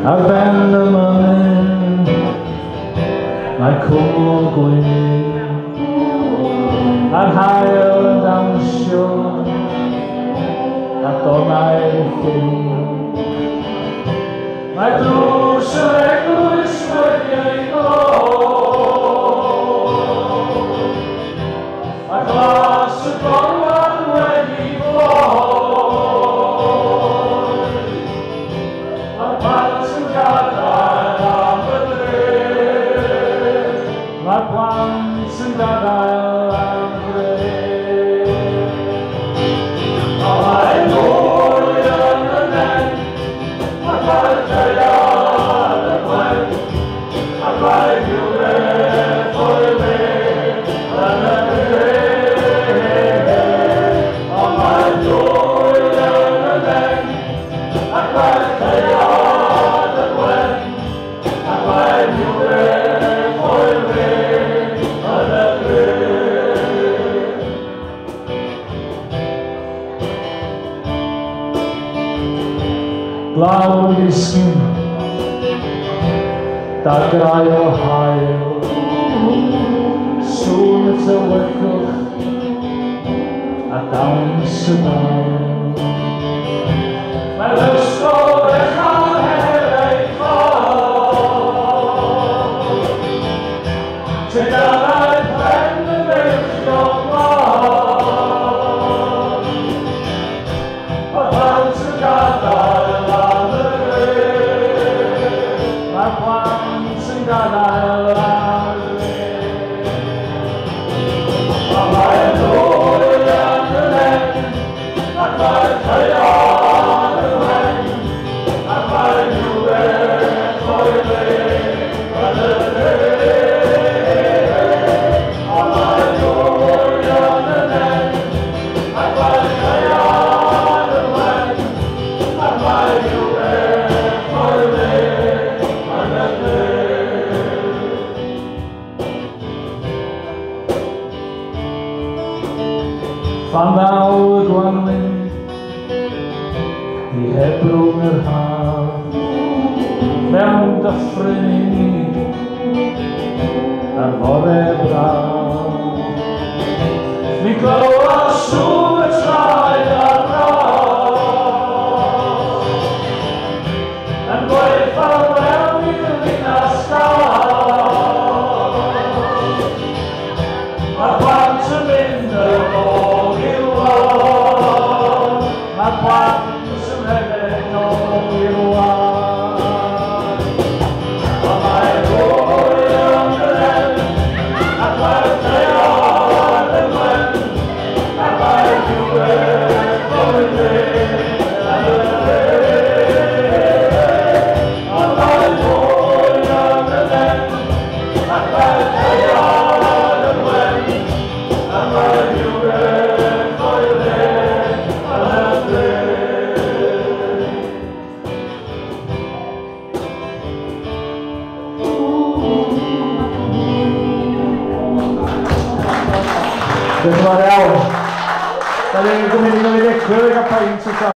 Ar ben y mynydd mae cwmwl gwyn, a'r haul yn dawnsio a donau'r llyn. Mae drws yr eglwys wedi ei gloi, a glas y gorlan wedi gloi. Mae'r plant yn gadael am y dre, mae'r plant yn gadael am y dre. Mae mwy yn y nen, ac mae'r caead yn wen, ac mae rhywbeth o'i le yn y dre. Ond mae dwy yn y nen, ac mae'r caead yn wen, ac mae rhywbeth o'i le yn y dre. Glaw yn disgyn, dagrau o haul, sŵn y tywyllwch a dawns y dail. Mae'r ysgol fechan heb ei chôl, teganau pren yn beichio mor. Mae'r plant yn gadael am y dre, mae'r plant yn gadael am y dre. Ond mae dwy yn y nen, ac mae'r caead yn wen, ac mae rhywbeth o'i le yn y dre. Ond mae dwy yn y nen, ac mae'r caead yn wen, ac mae rhywbeth o'i le yn y dre. Pan ddaw y gwanwyn i hebrwng yr haf, mewn dyffryn i ni ar fore braf. Mi glywa sŵn y traed ar draws, yn gweud ffarwel i'r ddinas gaws. Mae'r plant yn mynd yn ôl i'r wlad, mae'r plant yn rhedeg nôl i'r wlad. Ond mae dwy yn y nen, ac mae'r caead yn wen, ac mae rhywbeth o'i le yn y dre. Ond mae dwy yn y nen, ac mae'r caead yn wen, ac mae rhywbeth o'i le yn y dre. Diolch yn fawr iawn. Da ni'n gwneud egwyl i gael peint o